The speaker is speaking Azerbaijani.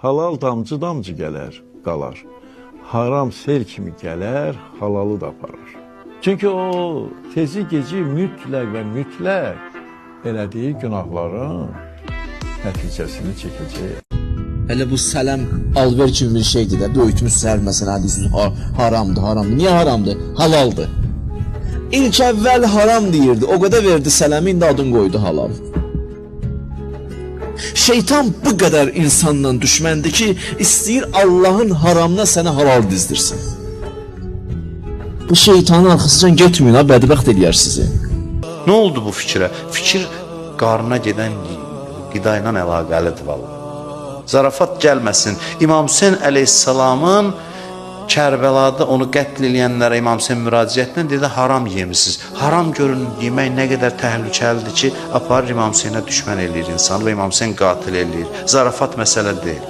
Halal damcı-damcı gələr, qalar. Haram sel kimi gələr, halalı da aparar. Çünki o tezi geci mütləq və mütləq elədiyi günahların nəticəsini çəkəcək. Hələ bu sələm alver kimi bir şeydir də. Böyütmüş səhər məsələn deyirsiniz haramdır, haramdır. Niyə haramdır? Halaldır. İlk əvvəl haram deyirdi. O qədər verdi sələmi, indi adını qoydu halal. Şeytan bu qədər insanla düşməndir ki, istəyir Allahın haramına sənə halal dizdirsin. Bu şeytanın arxasınca getməyin ha, bədbəxt eləyər sizi. Nə oldu bu fikrə? Fikir qarına gedən qida ilə əlaqəlidir vallah. Zarafat gəlməsin. İmam Hüseyn əleyhissalamın Kərbəlada onu qətl eləyənlərə İmam Hüseyn müraciətlə dedi haram yemisiniz. Haram görün yemək nə qədər təhlükəlidir ki, aparır İmam Hüseynə düşmən eləyir insanı və İmam Hüseyn qatil eləyir. Zarafat məsələ deyil.